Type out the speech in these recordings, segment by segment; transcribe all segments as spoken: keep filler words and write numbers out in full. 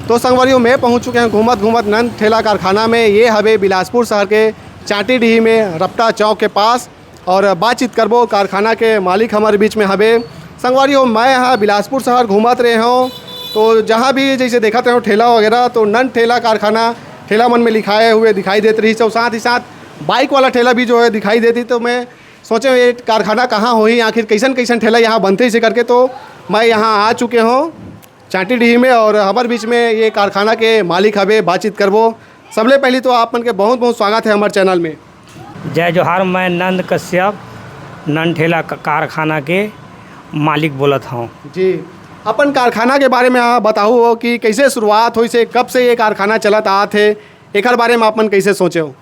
तो संगवारियों, मैं पहुंच चुके हैं घूमत घूमत नंद ठेला कारखाना में। ये हवे बिलासपुर शहर के चांटीडीह में रपटा चौक के पास। और बातचीत करबो, कारखाना के मालिक हमारे बीच में हवे। संगवारी हो, मैं यहाँ बिलासपुर शहर घूमत रहे हूँ, तो जहाँ भी जैसे देखत रहे हूँ ठेला वगैरह, तो नंद ठेला कारखाना ठेला मन में लिखाए हुए दिखाई देत रही। और साथ ही साथ बाइक वाला ठेला भी जो है दिखाई देती। तो मैं सोचे, ये कारखाना कहाँ होही, आखिर कैसन कैसन ठेला यहाँ बनते, इसे करके। तो मैं यहाँ आ चुके हूँ चांटीडीह में, और हमारे बीच में ये कारखाना के मालिक हवे, बातचीत करबो। सबले पहली तो आप मन के बहुत बहुत स्वागत है हमारे चैनल में। जय जोहार, मैं नंद कश्यप, नंद ठेला क-, कारखाना के मालिक बोलत हूँ। जी, अपन कारखाना के बारे में आप बताओ हो कि कैसे शुरुआत होइस हे, कब से ये कारखाना चलत आत हे, एकर बारे में आप मन कैसे सोचे हो?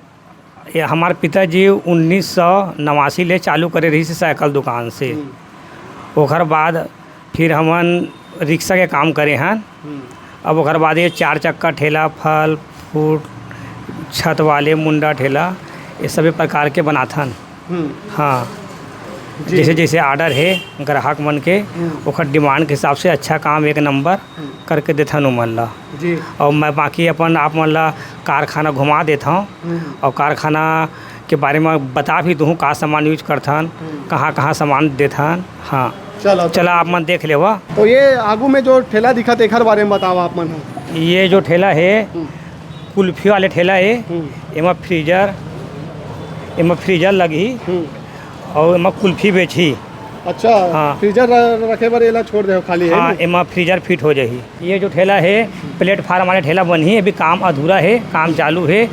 ये हमार पिताजी उन्नीस सौ नवासी ले चालू करे रहिस साइकिल दुकान से। हम्म। ओकर बाद फिर हमन रिक्शा के काम करे हन। हम्म। अब ओकर बाद ये चार चक्का ठेला, फल फ्रूट, छत वाले मुंडा ठेला, ये सभी प्रकार के बनाथन। हम्म। हाँ। जी। जैसे जैसे ऑर्डर हे ग्राहक मन के, हम्म। ओकर डिमांड के हिसाब से अच्छा काम एक नंबर हम्म। करके देथन उमन ला। जी। और मैं बाकी अपन आप मन ला कारखाना घुमा देत हूँ। हम्म। और कारखाना के बारे में बता भी दूँ, का सामान यूज करथन, हम्म। कहाँ कहाँ सामान देथन। हाँ। चलो, तो चला, आप मन देख लेवा। तो ये आगू में जो ठेला दिखत, एकर बारे में बताओ आप मन ह। ये जो ठेला हे, हम्म। कुल्फी वाले ठेला हे। हम्म। एमा फ्रीजर, एमा फ्रीजर लगही। हम्म। और एमा कुल्फी बेचही। अच्छा, हाँ। फ्रीजर र-, रखे बर एला छोड़ दे हो, खाली है हाँ, ना? एमा फ्रीजर फिट हो जाही। ये जो ठेला हे, प्लेटफार्म वाले ठेला बनही, अभी काम अधूरा हे, काम चालू हे।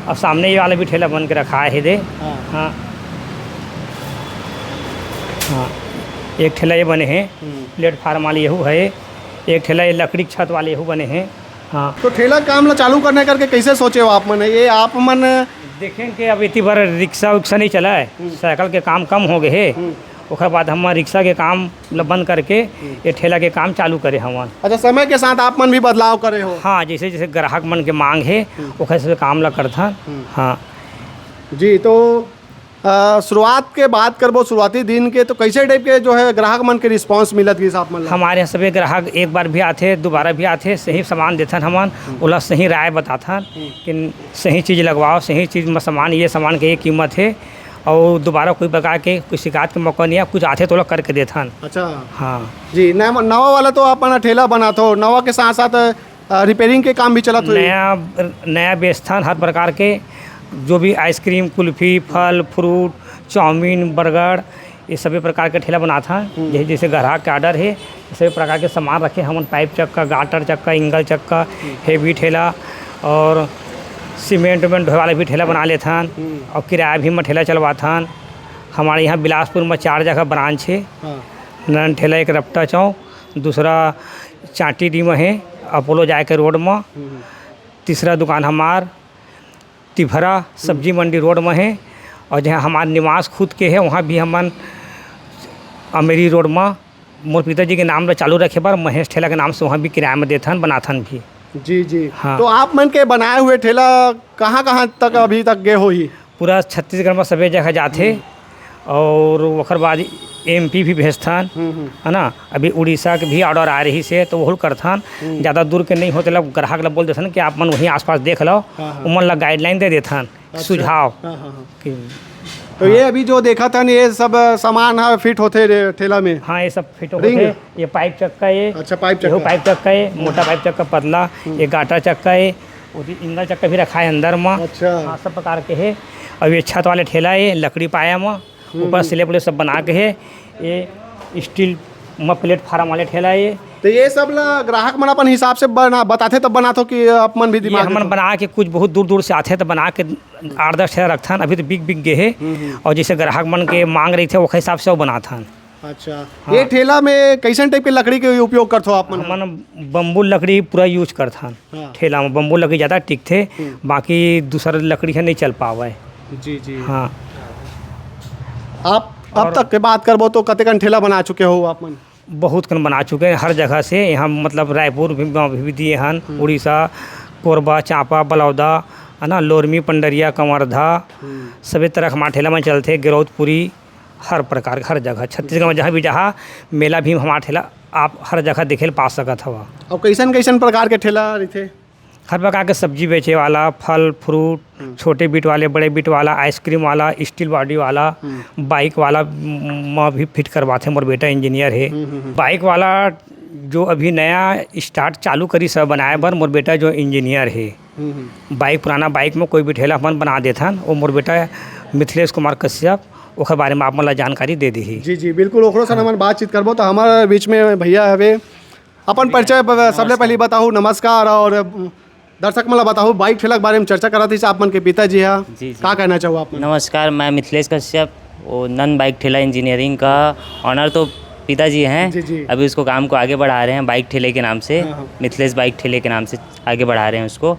अब सामने ये वाला भी ठेला बन के रखा हे दे। हाँ। हाँ। हाँ। एक ठेला ये बने हे, हम्म। प्लेटफार्म वाले यहू हे, एक ठेला ये लकड़ी के छत वाले यहू बने हे। हाँ। तो ठेला काम ला चालू करने करके कैसे सोचे हो आप मन? ये आप मन देखें कि अब इतनी बार रिक्शा उक्शा नहीं चला है, हम्म। साइकिल के काम कम हो गए हे। हम्म। ओकर बाद हम रिक्शा के काम ल बंद करके हम्म। ये ठेला के काम चालू करे हवन। अच्छा, समय के साथ आप मन भी बदलाव करे हो? हाँ, जैसे जैसे ग्राहक मन के मांग हे, हम्म। ओकर से काम ला करथन। हम्म। हाँ। जी, तो, अ, शुरुआत के बात करबो, शुरुआती दिन के, तो कैसे टाइप के जो है ग्राहक मन के रिस्पांस मिलत गिस आप मन ला? हमारे यहाँ सभी ग्राहक एक बार भी आथे, दोबारा भी आथे, सही सामान देथन हमन, हम्म। ओला सही राय बताथन हम्म। कि सही चीज़ लगवाओ, सही चीज़ में सामान, ये सामान के ये कीमत हे, और दोबारा कोई प्रकार के कोई शिकायत के मौका नहीं है। कुछ आथे तो ओला करके देथन। अच्छा। हाँ। जी, नया, नवा वाला तो अपन ठेला बनाथो, नवा के साथ साथ, अ, रिपेयरिंग के काम भी चलत होही? नया, नया बेचथन हर प्रकार के, जो भी आइसक्रीम, कुल्फी, फल, फ्रूट, चाउमीन, बर्गर, ये सभी प्रकार के ठेला बनाथन। हम्म। जैसे, जैसे ग्राहक के ऑर्डर हे, सभी प्रकार के सामान रखे हमन, पाइप चक्का, गाटर चक्का, एंगल चक्का, हम्म। हेवी ठेला और सीमेंट उमेंट ढोए वाला भी ठेला बना लेथन। हम्म। और किराया भी म ठेला चलवाथन। हमारे यहाँ बिलासपुर में चार जगह ब्रांच हे। हाँ। नन ठेला एक रपटा चौक, दूसरा चांटी डी में हे, अपोलो जाए के रोड में। हम्म। तीसरा दुकान हमार तिफरा सब्जी मंडी रोड में हे, और जहाँ हमार निवास खुद के हे, वहाँ भी हमन अमेरी रोड में मोर पिताजी के नाम ला चालू रखे बर महेश ठेला के नाम से वहाँ भी किराया में देथन, बनाथन भी। जी, जी। हाँ। तो आप मन के बनाए हुए ठेला कहाँ-कहाँ तक अभी तक गए होही? पूरा छत्तीसगढ़ में सभी जगह जाथे। हम्म। और ओकर बाद एमपी भी भेजथन, हम्म, हम्म। है ना? अभी उड़ीसा के भी ऑर्डर आ रहिस हे, तो वहू करथन। हम्म। ज़्यादा दूर के नहीं होते, मतलब ग्राहक ला बोल देथन कि आप मन वहीं आसपास देख लो, हाँ, हाँ। उमन ला गाइडलाइन दे देथन, अच्छा। सुझाव हाँ, हाँ, हाँ। कि तो हाँ। ये अभी जो देखत हन, ये सब सामान ह फिट होथे रे ठेला में? हाँ, ये सब फिट रिंग? होथे। ये पाइप चक्का, ये अच्छा, पाइप यहू चक्का। पाइप चक्का, ये मोटा पाइप चक्का, पतला, हम्म। ये गाटा चक्का, ये ओती एंगल चक्का भी रखा है अंदर में। अच्छा। हाँ, सब प्रकार के हे। और ये छत वाले ठेला हे, लकड़ी पाया में, हम्म, ऊपर हम्म। स्लैब व्लैब सब बना के हे। ये स्टील म प्लेटफार्म वाले ठेला हे। तो ये सब ला ग्राहक मन अपन हिसाब से बना, बताथे तब बनाथो कि आप मन भी ये दिमाग हमन देथो? बना के कुछ बहुत दूर दूर से आथे तो बना के आठ दस ठेला रखथन, अभी तो बिक बिक गए हे। हम्म, हम्म। और जैसे ग्राहक मन के मांग रहिथे ओखर हिसाब से वो बनाथन। अच्छा, हाँ। ये ठेला में कैसन टाइप के लकड़ी के उपयोग करथो आप मन? हमन बम्बू लकड़ी पूरा यूज करथन। हाँ। ठेला में बम्बू लकड़ी ज़्यादा टिकथे, हम्म। बाकी दूसर लकड़ी ह नहीं चल पावय। जी, जी। हाँ। आप अब और तक के बात करबो तो कतेकन ठेला बना चुके हो आप मन? बहुत कन बना चुके हैं हर जगह से। यहाँ मतलब रायपुर भी, भी दिए हन, हम्म। उड़ीसा, कोरबा, चांपा, बलौदा, है ना, लोरमी, पंडरिया, कंवरधा, हम्म। सभी तरह के हमार ठेला में चलथे। गिरौदपुरी, हर प्रकार के, हर जगह छत्तीसगढ़ में जहाँ भी जहाँ मेला भी हमार ठेला आप हर जगह देखे ल पा सकत हव। अउ कइसन कइसन प्रकार के ठेला रहिथे? हर प्रकार के सब्जी बेचे वाला, फल फ्रूट, हम्म। छोटे बीट वाले, बड़े बीट वाला, आइसक्रीम वाला, स्टील बॉडी वाला, हम्म। बाइक वाला म-, म भी फिट करवाथे। मोर बेटा इंजीनियर हे। हम्म, हम्म, हम्म। बाइक वाला जो अभी नया स्टार्ट चालू करिस हे बनाए बर, मोर बेटा जो इंजीनियर हे। हम्म, हम्म। बाइक, पुराना बाइक में कोई भी ठेला अपन बना देथन, वो मोर बेटा मिथिलेश कुमार कश्यप, ओकर बारे में आप मन ला जानकारी दे दीही। जी, जी, बिल्कुल, ओकरो से हमन बातचीत करबो। तो हमारे बीच में भैया हवे, अपन परिचय ब-, सबले पहले बताहू, नमस्कार, और दर्शक मन ला बताहू, बाइक ठेला के बारे में चर्चा करत हिस आप मन के पिताजी हा, जी, जी। का कहना चाहू आप मन? नमस्कार, मैं मिथिलेश कश्यप, वो नन बाइक ठेला इंजीनियरिंग का ऑनर तो पिताजी हैं। जी, जी। अभी उसको काम को आगे बढ़ा रहे हैं बाइक ठेले के नाम से, हाँ, हाँ। मिथिलेश बाइक ठेले के नाम से आगे बढ़ा रहे हैं उसको।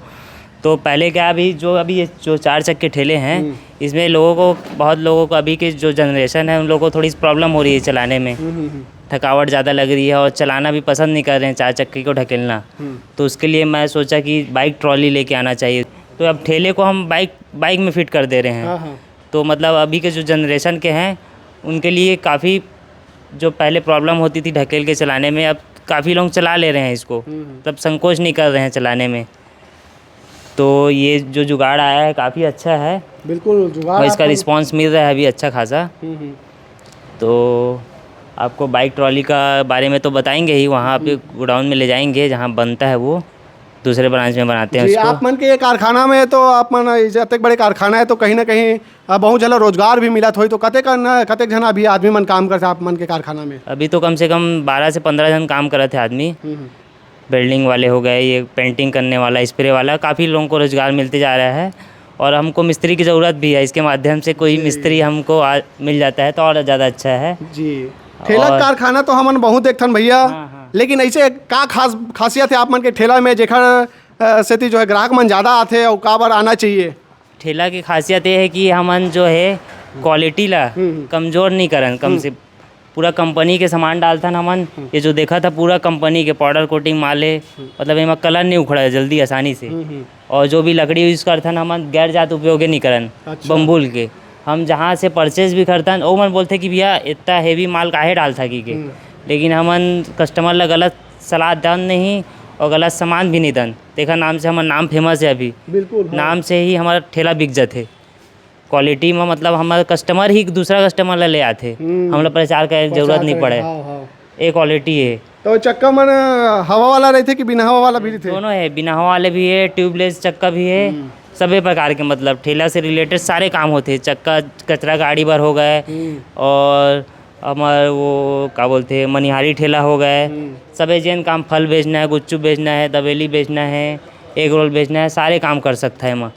तो पहले क्या, अभी जो, अभी ये जो चार चक्के ठेले हैं, हम्म। इसमें लोगों को, बहुत लोगों को, अभी के जो जनरेशन है, उन लोगों को थोड़ी सी प्रॉब्लम हो रही है चलाने में। हम्म, हम्म, हम्म। थकावट ज़्यादा लग रही है और चलाना भी पसंद नहीं कर रहे हैं चार चक्के को ढकेलना। हम्म। तो उसके लिए मैं सोचा कि बाइक ट्रॉली लेके आना चाहिए। तो अब ठेले को हम बाइक, बाइक में फिट कर दे रहे हैं। हाँ, हाँ। तो मतलब अभी के जो जनरेशन के हैं, उनके लिए काफ़ी, जो पहले प्रॉब्लम होती थी ढकेल के चलाने में, अब काफ़ी लोग चला ले रहे हैं इसको। हम्म, हम्म। मतलब संकोच नहीं कर रहे हैं चलाने में। तो ये जो जुगाड़ आया है, काफ़ी अच्छा है। बिल्कुल, जुगाड़ और इसका आपको रिस्पॉन्स मिल रहा है अभी अच्छा खासा। हम्म, हम्म। तो आपको बाइक ट्रॉली का बारे में तो बताएंगे ही, वहाँ पे हम्म। गोडाउन में ले जाएंगे जहाँ बनता है वो, दूसरे ब्रांच में बनाते हैं जी, उसको। आप मन के ये कारखाना में तो आप मन, जब तक बड़े कारखाना है तो कहीं ना कहीं, अ, बहुत ज़्यादा रोजगार भी मिलत होई, तो कतेक न, कतेक झन अभी आदमी मन काम करथे आप मन के कारखाना में? अभी तो कम से कम बारह से पन्द्रह झन काम करत हे आदमी। हम्म, हम्म। वेल्डिंग वाले हो गए, ये पेंटिंग करने वाला, स्प्रे वाला, काफ़ी लोगों को रोजगार मिलते जा रहा है। और हमको मिस्त्री की ज़रूरत भी है, इसके माध्यम से कोई जी। मिस्त्री हमको आ, मिल जाता है तो और ज़्यादा अच्छा है। जी, ठेला और कारखाना तो हमन बहुत देखथन भैया, हाँ, हाँ। लेकिन ऐसे का खास खासियत है आप मन के ठेला में, जेकर, अ, सेती जो है ग्राहक मन ज़्यादा आथे और काबर आना चाहिए? ठेला की खासियत ये है कि हमन जो है क्वालिटी ला हम्म, हम्म। कमजोर नहीं करन, कम हम्म। से पूरा कंपनी के सामान डालथन हमन। हम्म। ये जो देखा था पूरा कंपनी के पाउडर कोटिंग माल है, हम्म। मतलब एमा कलर नहीं उखड़ा है जल्दी आसानी से। हम्म, हम्म। और जो भी लकड़ी यूज़ करथन हमन गैर जात उपयोग नहीं करन, अच्छा। बम्बूल के। हम जहाँ से परचेज भी करथन, वो मन बोलथे कि भैया इतना हैवी माल काहे डालथा की के। हम्म। लेकिन हमन कस्टमर ला गलत सलाह दन नहीं और गलत सामान भी नहीं दन। देखा नाम से हमर नाम फेमस है अभी। बिल्कुल, हाँ। नाम से ही हमारा ठेला बिक जाथे। क्वालिटी में मतलब हमारा कस्टमर ही दूसरा कस्टमर ला ले आथे। हम्म। हमला प्रचार करे के प्रचार जरूरत नहीं करे, पड़े। हाँ, हाँ। ये क्वालिटी है। तो चक्का मन हवा वाला रहिथे कि बिना हवा वाला भी रहिथे? दोनों है, बिना हवा वाले भी है, ट्यूबलेस चक्का भी है। हम्म। सभी प्रकार के मतलब ठेला से रिलेटेड सारे काम होते हैं। चक्का कचरा गाड़ी बर हो गए हम्म। और हमार वो का बोलते हैं मनिहारी ठेला हो गए। हम्म। सबे जेन काम फल बेचना है, गुच्चू बेचना है, दबेली बेचना है, एग रोल बेचना है, सारे काम कर सकता है एमा।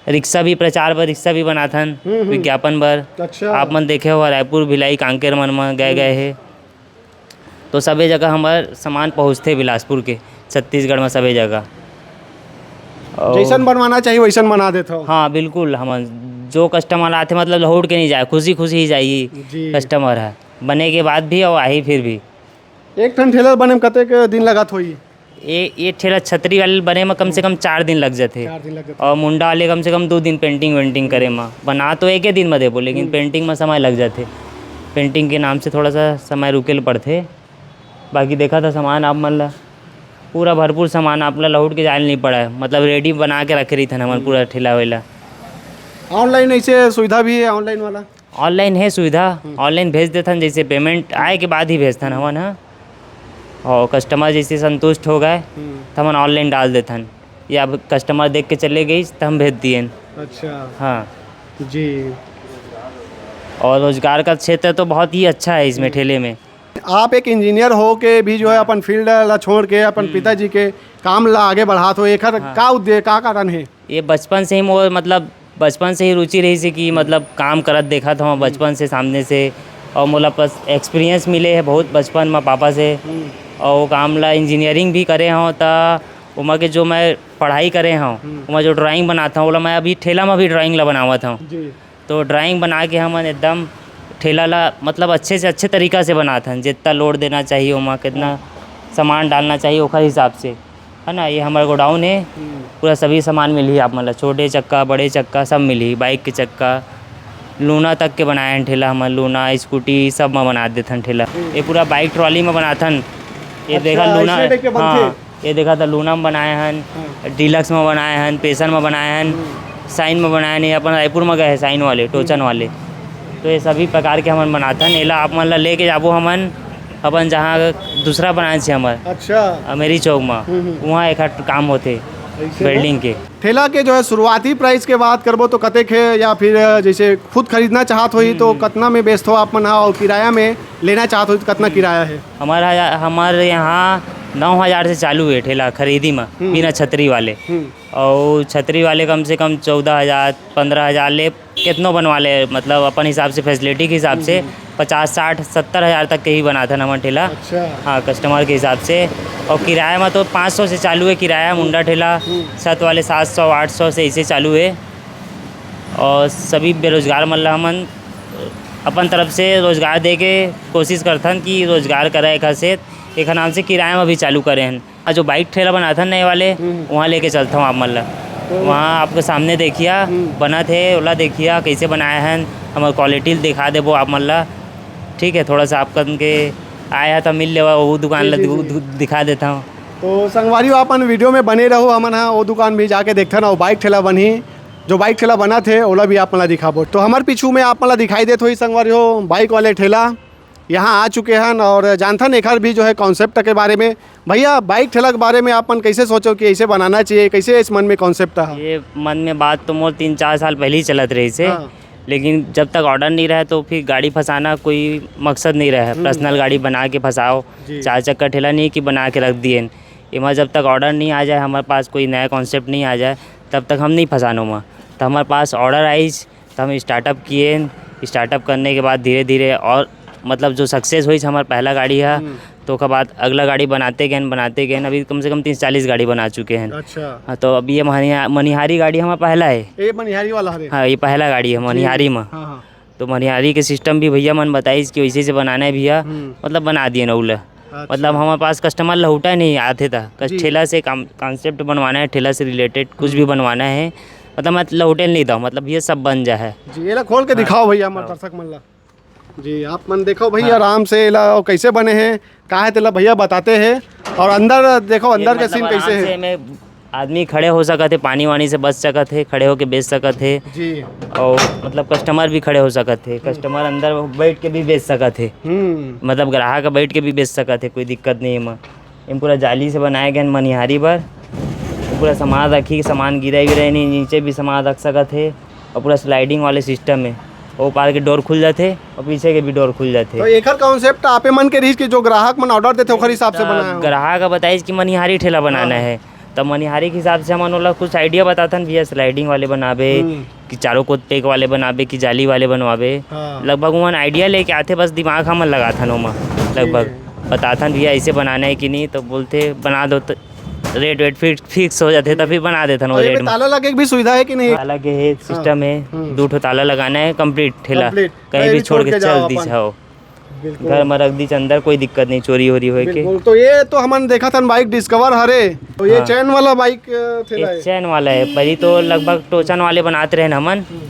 रिक्शा भी प्रचार बर, रिक्शा भी बनाथन, हम्म, हम्म। विज्ञापन बर। अच्छा। आप मन देखे हो रायपुर, भिलाई, कांकेर मन म गए, हम्म। गए हे। तो सबे जगह हमर सामान पहुँचथे बिलासपुर के, छत्तीसगढ़ में सबे जगह। और जैसन बनवाना चाहिए वैसन बना देत हो। हाँ, बिल्कुल। हमन जो कस्टमर आथे मतलब लहुट के नहीं जाए, खुशी खुशी ही जाई जी। कस्टमर है, बने के बाद भी और आही फिर भी। एक ठन ठेला बने में कतेक दिन लगत होही? ये, ये ठेला छतरी वाले बने में कम से कम चार दिन लग जाथे। चार दिन लग जाथे। और मुंडा वाले कम से कम दो दिन पेंटिंग वेंटिंग करे में। बना तो एक ही दिन में देबो, लेकिन हम्म। पेंटिंग में समय लग जाथे। पेंटिंग के नाम से थोड़ा सा समय रुके ल पड़थे। बाकी देखा था सामान आप मन ला, पूरा भरपूर सामान आप ला लहुट के जाए ल नहीं पड़ा है, मतलब रेडी बना के रखे रहिथन हमन हम्म। पूरा ठेला वेला। ऑनलाइन ऐसे सुविधा भी है, ऑनलाइन वाला? ऑनलाइन है सुविधा, हम्म। ऑनलाइन भेज देथन, जैसे पेमेंट आए के बाद ही भेजथन हम्म। हमन ह। और कस्टमर जैसे संतुष्ट हो गए, हम्म। तो हमन ऑनलाइन डाल देथन, या अब कस्टमर देख के चले गई तो हम भेज दिए। अच्छा। हाँ। जी। और रोजगार का क्षेत्र तो बहुत ही अच्छा है इसमें हम्म। ठेले में। आप एक इंजीनियर हो के भी जो है हाँ। अपन फील्ड ला छोड़ के अपन हम्म। पिताजी के काम ला आगे बढ़ात हो, एकर हाँ। का उद्देश्य, का कारण है? ये बचपन से ही मोर, मतलब, बचपन से ही रुचि रहिस हे कि, हम्म। मतलब, काम करत देखत हवं हम्म। बचपन से सामने से, और मोला बस एक्सपीरियंस मिले हे बहुत बचपन म पापा से, हम्म। और वो काम ला इंजीनियरिंग भी करे हवं, त ओमा के जो मैं पढ़ाई करे हवं, हम्म। ओमा जो ड्राइंग बनात हवं, ओला मैं अभी ठेला म भी ड्राइंग ला बनावत हवं। जी। तो ड्राइंग बना के हमन एकदम ठेला ला, मतलब, अच्छे से अच्छे तरीका से बनात हन, जितना लोड देना चाहिए ओमा, कितना हाँ। सामान डालना चाहिए, ओखर हिसाब से, है ना। ये हमारा गोडाउन है, हम्म। पूरा सभी सामान मिलही आप मन ला, छोटे चक्का, बड़े चक्का, सब मिलही, बाइक के चक्का, लूना तक के बनाए हन ठेला हमन, लूना, स्कूटी सब म बना देथन ठेला। ये पूरा बाइक ट्रॉली म बनाथन। ये अच्छा, देखा लूना, ऐसे टाइप के बनथे? हाँ, ये देखा था लूना म बनाए हन, हाँ। डीलक्स म बनाए हन, पेसन म बनाए हन, साइन म बनाए हन, ये अपन रायपुर म गए हैं साइन वाले, टोचन वाले। तो ये सभी प्रकार के हमन बनाथन। एला आप मन ला लेके जाबो हमन अपन जहाँ दूसरा ब्रांच है हमर, अच्छा। अमेरी चौक म, हम्म, हम्म। वहाँ एक काम होथे ऐसे ना? वेल्डिंग के। ठेला के जो है शुरुआती प्राइस के बात करबो तो कतेक है, या फिर जैसे खुद खरीदना चाहत होही तो हम्म। कतना में बेचथो आप मन हा, और किराया में लेना चाहत होही तो कतना हम्म। किराया है? हमारा, हमारे यहाँ नौ हज़ार से चालू है ठेला खरीदी में, हम्म। बिना छतरी वाले। हम्म। और छतरी वाले कम से कम चौदह हज़ार, पन्द्रह हज़ार ले, कितनो बनवा ले, मतलब अपन हिसाब से, फैसिलिटी के हिसाब से हम्म। पचास, साठ, सत्तर हज़ार तक के ही बनाथन हमन ठेला। अच्छा। हाँ, कस्टमर के हिसाब से। और किराया में तो पाँच सौ से चालू है किराया, मुंडा ठेला, हम्म। छत वाले सात सौ, आठ सौ से ऐसे चालू है। और सभी बेरोजगार मन ला हमन अपन तरफ से रोजगार दे के कोशिश करथन कि रोजगार करे एखर से, एखर नाम से किराया में भी चालू करे हन। और जो बाइक ठेला बनाथन नए वाले, हम्म। वहाँ लेके चलता हूँ आप मन ला। तो वहाँ आपके सामने देखिया, हम्म। बनत हे, ओला देखिया, कैसे बनाए हन, हमर क्वालिटी दिखा देबो आप मन ला। ठीक है, थोड़ा सा आप कन के आए हा तो मिल लेवा, वो दुकान जी, ला जी, दु-, जी। दु-, दिखा देता हूँ। तो संगवारी हो, अपन वीडियो में बने रहो, हमन हा वो दुकान भी जाके देखथन, और बाइक ठेला बनही, जो बाइक ठेला बनत हे, ओला भी आप मन ला दिखाबो। तो हमर पीछू में आप मन ला दिखाई देत होही संगवारी हो, बाइक वाले ठेला यहाँ आ चुके हन और जानथन एखर भी जो है कॉन्सेप्ट के बारे में। भैया, बाइक ठेला के बारे में आप मन कैसे सोचो कि ऐसे बनाना चाहिए, कैसे इस मन में कॉन्सेप्ट है? ये मन में बात तो मोर तीन चार साल पहले ही चलत रही से, हाँ। लेकिन जब तक ऑर्डर नहीं रहे तो फिर गाड़ी फंसाना कोई मकसद नहीं रहे। हम्म। पर्सनल गाड़ी बना के फंसाओ, जी। चार चक्का ठेला नहीं कि बना के रख दिए। एमा जब तक ऑर्डर नहीं आ जाए, हमारे पास कोई नया कॉन्सेप्ट नहीं आ जाए, तब तक हम नहीं फंसानो मा। तो हमारे पास ऑर्डर आइस, तो हम स्टार्टअप किए। स्टार्टअप करने के बाद धीरे धीरे और मतलब जो सक्सेस होइस हमार पहला गाड़ी हा, हम्म। तो ओकर बाद अगला गाड़ी बनाते गए, बनाते गए, अभी कम से कम तीस चालीस गाड़ी बना चुके हैं। अच्छा। हाँ, तो अब ये मनिहा-, मनिहारी गाड़ी हमारा पहला है। ये मनिहारी वाला हरे? हाँ, ये पहला गाड़ी है जी। मनिहारी में। हाँ, हाँ। तो मनिहारी के सिस्टम भी भैया मन बताइस कि वैसे से बनाना है भैया, हम्म। मतलब बना दिए ना उला। अच्छा। मतलब हमारे पास कस्टमर लहुटा नहीं आते था, कस-, जी। ठेला से काम, कॉन्सेप्ट बनवाना है, ठेला से रिलेटेड कुछ भी हम्म। बनवाना है, मतलब मैं लहुटे नहीं था, मतलब ये सब बन जा है। जी, एला खोल के हाँ। दिखाओ भैया, हमर हाँ। दर्शक मन ला। जी, आप मन देखो भैया हाँ। आराम से एला कैसे बने हैं, का है तेला भैया बताते हैं। और अंदर देखो, ये अंदर के मतलब सीन आराम कैसे से है। मैं आदमी खड़े हो सकत हे, पानी वानी से बच सकत हे, खड़े होके बेच सकत हे। जी। और मतलब कस्टमर भी खड़े हो सकत हे, हम्म। कस्टमर अंदर बैठ के भी बेच सकत हे। हम्म। मतलब ग्राहक बैठ के भी बेच सकत हे, कोई दिक्कत नहीं है एमा। एम पूरा जाली से बनाए गए मनिहारी बर। पूरा सामान रखी, सामान गिरे विरे नहीं, नीचे भी सामान रख सकत हे। और पूरा स्लाइडिंग वाले सिस्टम है, वो पार के डोर खुल जाते और पीछे के भी डोर खुल जाते। तो एकर कॉन्सेप्ट आपे मन के रहिस कि जो ग्राहक मन ऑर्डर देते ओकर हिसाब से आ, बनाए हो? ग्राहक ह बताइस कि मनिहारी ठेला बनाना हाँ। है, तब मनिहारी के हिसाब से हमन ओला कुछ आइडिया बताथन भैया, स्लाइडिंग वाले बनाबे हम्म। कि चारों कोत पैक वाले बनाबे कि जाली वाले बनवाबे। हाँ। लगभग उमन आइडिया लेके आथे, बस दिमाग हमन लगाथन ओमा। जी। लगभग बताथन भैया ऐसे बनाना है कि नहीं, तो बोलते बना दो, तो रेट वेट फिक्स, फिक्स हो जाथे, तभी बना देथन वो और ये रेट में में। ताला लगे के भी सुविधा है कि नहीं? ताला के है, हाँ। सिस्टम है, हम्म। दो ठो ताला लगाना है, कंप्लीट ठेला, कंप्लीट। कहीं कहीं भी भी छोड़ छोड़ के के जाओ चल दी अपन। जाओ। बिल्कुल। घर में रख दी अंदर, कोई दिक्कत नहीं चोरी वोरी होए के। बिल्कुल। तो ये तो हमन देखत हन बाइक डिस्कवर हरे, तो ये हाँ। चैन वाला बाइक, अ, ठेला ये है? चैन वाला है, पहली तो लगभग टोचन वाले बनात रहे हमन। हम्म।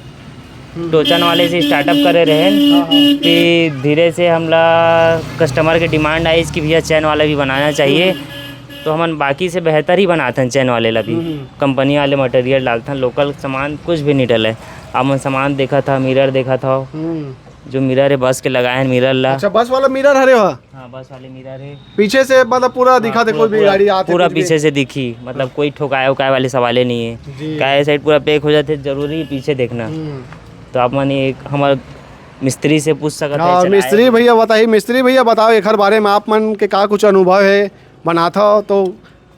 हम्म। टोचन वाले से स्टार्टअप करे रहे, हाँ, हाँ। फिर धीरे से हमला कस्टमर के डिमांड आइस कि भैया चैन वाला भी बनाना चाहिए, हम्म। तो हमन बाकी से बेहतर ही बनाथन चैन वाले ला भी। हम्म। कंपनी वाले मटेरियल डालथन, लोकल सामान कुछ भी नहीं डले। हमन सामान देखा था, मिरर देखा था, हम्म। जो मिरर है बस के लगाए हैं मिरर ला। अच्छा, बस वाला मिरर हरे हा? हाँ, बस वाले मिरर है। पीछे से मतलब पूरा हाँ, दिखा दे, पूरा, कोई भी पूरा, गाड़ी आते पूरा कुछ भी। पीछे से दिखी, मतलब कोई ठोकाए उकाए वाले सवाले नहीं है। जी। काहे साइड पूरा पैक हो जाते, जरूरी है पीछे देखना। हम्म। तो आप मन एक हमारे मिस्त्री से पूछ सकत है, हाँ, चलाए मिस्त्री हो। भैया बताइए, मिस्त्री भैया बताओ एकर बारे में, आप मन के का कुछ अनुभव है, बनाता हो तो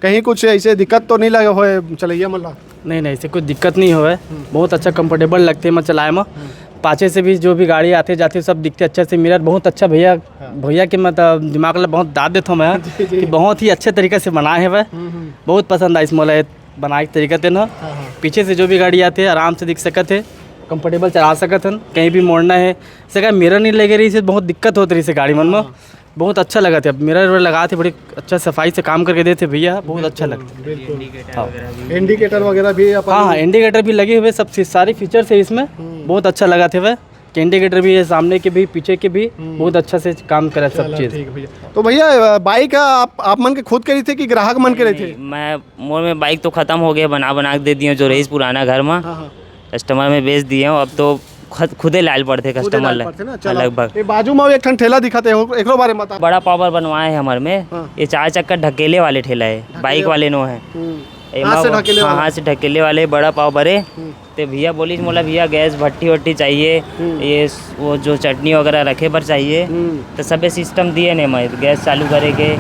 कहीं कुछ ऐसे दिक्कत तो नहीं लगे होए चलैया मन ला? नहीं, नहीं, ऐसे कुछ दिक्कत नहीं होए। हम्म। बहुत अच्छा कंफर्टेबल लगथे एमा चलाए में। हम्म। पाछे से भी जो भी गाड़ी आथे जाथे सब दिखथे अच्छा से। मिरर बहुत अच्छा भैया, हाँ। भैया के मतलब दिमाग ला बहुत दाद देथों मैं जी, जी। कि बहुत ही अच्छे तरीके से बनाए हवे। हम्म, हम्म। बहुत पसंद आइस मोला ये बनाए के तरीका तेन ह। हाँ, हाँ। पीछे से जो भी गाड़ी आथे आराम से दिख सकत हे, कंफर्टेबल चला सकत हन, कहीं भी मोड़ना है। जैसे का मिरर नहीं लगे रहिस हे, बहुत दिक्कत होत रहिस हे गाड़ी मन में। हाँ। बहुत अच्छा लगत हे। अब मिरर उरर लगात हे, बड़ी अच्छा सफाई से काम करके देत हे भैया, बहुत अच्छा बिल्कुल, लगत हे। बिल्कुल। हाँ। इंडिकेटर वगैरह भी अपन हाँ, हाँ, इंडिकेटर भी लगे हुए, सब चीज, सारी फीचर्स है इसमें। हम्म। बहुत अच्छा लगत हे। के इंडिकेटर भी है, सामने के भी, पीछे के भी, हम्म। बहुत अच्छा से काम करे सब चीज़। ठीक भैया। तो भैया, बाइक आप आप मन के खुद के रहिथे कि ग्राहक मन के रहिथे? नहीं, मैं मोर में बाइक तो खत्म हो गया, बना बना के दे दिए, जो रहीस पुराना घर में, हाँ, हाँ। कस्टमर में बेच दिए हूँ। अब तो खुद खुदे लायल पड़थे कस्टमर। लगभग। ये बाजू में एक ठन ठेला दिखत है, एकरो बारे में बता। बड़ा पावर बनवाए है हमर में। हाँ। ये चार चक्का ढकेले वाले ठेला है, बाइक वाले नो है। हम्म। हाथ से ढकेले वाले। हाँ, हाथ से ढकेले वाले बड़ा पाव बरे। हम्म। ते भैया बोलिस मोला, "भैया, गैस भट्टी वट्टी चाहिए, हम्म। ये स-, वो जो चटनी वगैरह रखे बर चाहिए।" हम्म। तो सबे सिस्टम दिए ने मैं, गैस चालू करे के,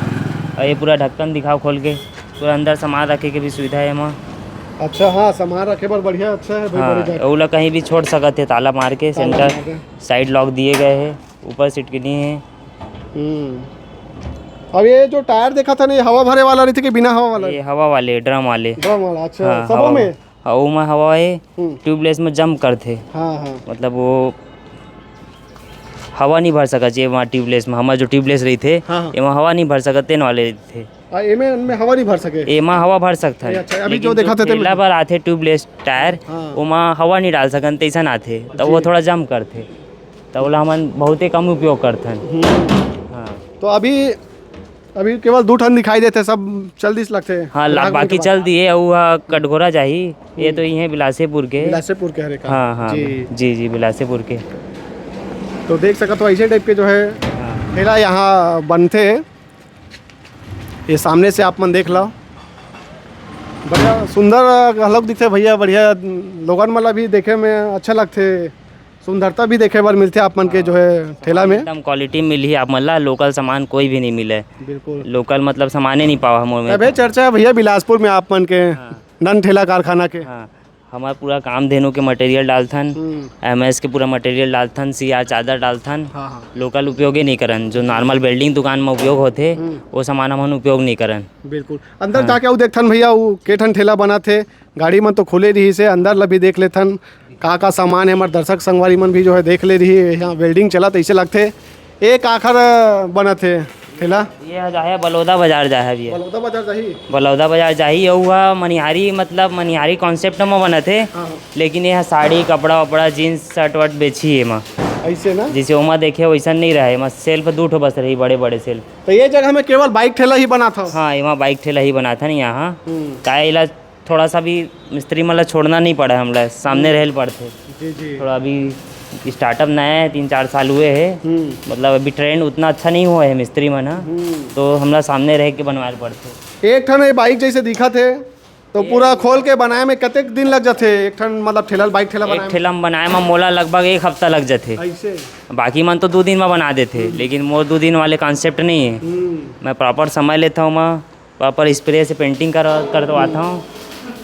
और ये पूरा ढक्कन दिखाओ खोल के, पूरा अंदर सामान रखे के भी सुविधा है एमा। अच्छा, हाँ, सामान रखे बर बढ़िया, अच्छा है भाई, हाँ, बड़े जाके। ओला कहीं भी छोड़ सकत है, ताला मार के, ताला सेंटर मार के। साइड लॉक दिए गए हैं, ऊपर सिटकिनी है। हम्म। अब ये जो टायर देखा था ना, ये हवा भरे वाला रहिथे कि बिना हवा वाला? ये हवा वाले, ड्रम वाले। ड्रम वाला, अच्छा, हाँ, सबो हवा में? हाँ, ओमा हवा है, हम्म। ट्यूबलेस में जंप करथे। हाँ, हाँ। मतलब वो हवा नहीं भर सकत, जे वहाँ ट्यूबलेस में, हमर जो ट्यूबलेस रहिथे, हाँ, हाँ। एमा हवा नहीं भर सकत, तेन वाले रहिथे। आ, एमे, इनमें हवा नहीं भर सके? एमा हवा भर सकथन। ए, अच्छा, अभी लेकिन जो देखा था, ठेला बर आथे ट्यूबलेस टायर, हाँ। ओमा हवा नहीं डाल सकन, तैसन आथे, तब वो जी। थोड़ा जंप करथे, तब ओला हमन बहुते कम उपयोग करथन। हम्म। हाँ। तो अभी अभी केवल दू ठन दिखाई देथे, सब चल दिस लगथे। हाँ, ला-, ग्राहक मन के बाकी बाद। चल दिए, अउ हा कटघोरा जाही। ये हम्म। तो इहे बिलासेपुर के। बिलासेपुर के हरे का? हाँ, हाँ, जी। जी, जी, बिलासेपुर के। तो देख सकत हो, ऐसे टाइप के जो है हाँ। ठेला यहाँ बनथे। ये सामने से आप मन देख लो, बढ़िया सुंदर घलोक दिखथे भैया, बढ़िया लोगन मन ला भी देखे में अच्छा लगथे। सुंदरता भी देखे बर मिलथे आप मन के जो है ठेला में। एकदम क्वालिटी मिलही आप मन ला, लोकल सामान कोई भी नहीं मिले। बिल्कुल। लोकल मतलब सामाने नहीं पावा हमर में। तभे चर्चा है भैया बिलासपुर में आप मन के हाँ। नन ठेला कारखाना के। हाँ, हमार पूरा कामधेनु के मटेरियल डालथन, हम्म। एमएस के पूरा मटेरियल डालथन, सीआर चादर डालथन। हाँ, हाँ। लोकल उपयोगे नहीं करन, जो नॉर्मल वेल्डिंग दुकान में उपयोग होथे, हम्म। वो सामान हमन उपयोग नहीं करन। बिल्कुल। अंदर हाँ। जाके अउ देखथन भैया, वो के ठन ठेला बनत हे, गाड़ी मन तो खुले रहिस हे, अंदर ला भी देख लेथन, का का सामान हे। हमर दर्शक संगवारी मन भी जो है देख ले रही है, यहाँ वेल्डिंग चलत ऐसे लगथे। एक आखर बनत हे ठेला। ये ह जाहे बलौदा बाजार जाहे भैया। बलौदा बाजार जाही? बलौदा बाजार जाही, अउ ह मनिहारी, मतलब मनिहारी कॉन्सेप्ट म बनत हे, हाँ, हाँ। लेकिन ये ह साड़ी, कपड़ा वपड़ा, जींस, शर्ट वर्ट बेची एमा। ऐसे ना? जैसे ओमा देखे वैसन नहीं रहे, एमा सेल्फ दू ठो बस रही, बड़े बड़े सेल्फ। तो ये जगह में केवल बाइक ठेला ही बनात हव? हाँ, एमा बाइक ठेला ही बनात हन यहाँ। हम्म। काहे एला थोड़ा सा भी मिस्त्री मन ला छोड़ना नहीं पड़ा हमला, सामने हम्म। रहेल पड़थे। जी, जी। थोड़ा अभी स्टार्टअप नया है, तीन चार साल हुए है, हम्म। मतलब अभी ट्रेंड उतना अच्छा नहीं हुआ है मिस्त्री मन ह, हम्म। तो हमला सामने रह के बनवाए ल पड़थे। एक ठन ये बाइक जैसे दिखत हे, तो ये पूरा खोल के बनाए में कतेक दिन लग जाथे? एक ठन मतलब ठेला, बाइक ठेला एक बनाए में? ठेला में बनाए में मोला लगभग एक हफ्ता लग जाथे। ऐसे? बाकी मन तो दो दिन में बना देथे, हम्म। लेकिन मोर दो दिन वाले कॉन्सेप्ट नहीं है। हम्म। मैं प्रॉपर समय लेता हूँ, मैं प्रॉपर स्प्रे से पेंटिंग कर, करवाता हूँ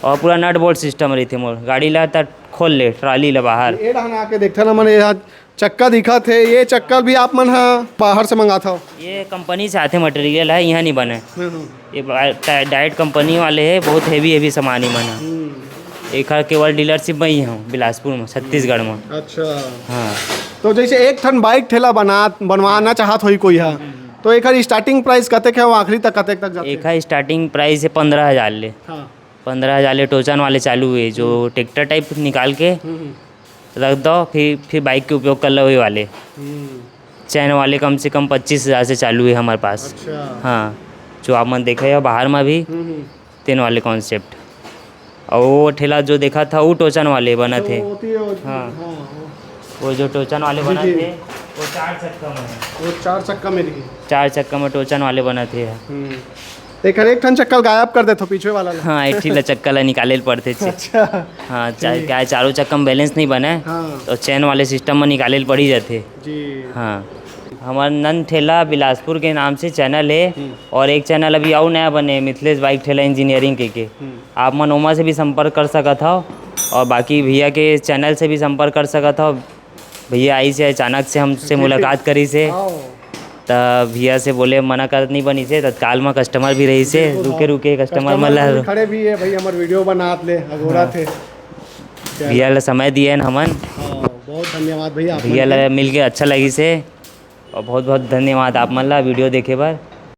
और पूरा नट बोल्ट सिस्टम रहिथे मोर। गाड़ी ला त खोल ले, ट्राली ला बाहर। ये डहन आके देखथन हमन, ये चक्का दिखत हे, ये चक्का भी आप मन ह बाहर से मंगात हव? ये कंपनी से आथे मटेरियल है, यहाँ नहीं बने। हम्म, हम्म। ये बा-, डा-, डायरेक्ट कंपनी वाले है, बहुत हेवी हेवी सामान ही मन ह। हम्म। एखर केवल डीलरशिप में ही हूँ, बिलासपुर में, छत्तीसगढ़ में। अच्छा। हाँ। तो जैसे एक ठन बाइक ठेला बना, बनवाना चाहत होही कोई ह, हम्म। तो एखर स्टार्टिंग प्राइस कतेक है, वो आखिरी तक कतेक तक जाथे? एखर स्टार्टिंग प्राइस है पंद्रह हजार ले। हाँ। पंद्रह हजार ले टोचन वाले चालू हुए, जो हम्म। ट्रैक्टर टाइप निकाल के हम्म, हम्म। रख दो, फिर, फिर बाइक के उपयोग कर लो, वही वाले। हम्म। चैन वाले कम से कम पच्चीस हजार से चालू है हमारे पास। अच्छा। हाँ, जो आप मन देखे हो बाहर में भी, हम्म, हम्म। तेन वाले कॉन्सेप्ट। और वो ठेला जो देखा था, वो टोचन वाले बना तो थे। होती है, हाँ। हाँ, वो वो जो टोचन वाले जी, बना जी। थे, वो चार चक्का में है। वो चार चक्का में दिखे। चार चक्का में टोचन वाले बना थे। हम्म। एकर एक ठन चक्का गायब कर देथो, पीछे वाला ला। हाँ, एक ठिला चक्का ला निकाले ल पड़थे। अच्छा। हाँ, चा-, जी। क्या है, चारों चक्का में बैलेंस नहीं बने, हाँ। तो चैन वाले सिस्टम में निकाले ल पड़ी जाथे। जी। हाँ, हमार नन ठेला बिलासपुर के नाम से चैनल है, हम्म। और एक चैनल अभी और नया बने, मिथिलेश बाइक ठेला इंजीनियरिंग के, के। हम्म। आप मन ओमा से भी संपर्क कर सकत हव, और बाकी भैया के चैनल से भी संपर्क कर सकत हव। भैया आइस हे, अचानक से हमसे जी, जी। मुलाकात करिस हे। हाँ। त भैया से बोले मना करत नहीं बनिस हे, तत्काल में कस्टमर भी रहिस हे, बिल्कुल, रुके, हाँ। रुके कस्टमर कस्टमर मन ला भी खड़े भी है भाई, हमर वीडियो बनात ले, अगोरा हाँ। थे। भैया ला समय दिए न हमन। हाँ, बहुत धन्यवाद भैया, आप भैया मन के। ला मिल के अच्छा लगिस हे, और बहुत बहुत धन्यवाद आप मन ला वीडियो देखे बर।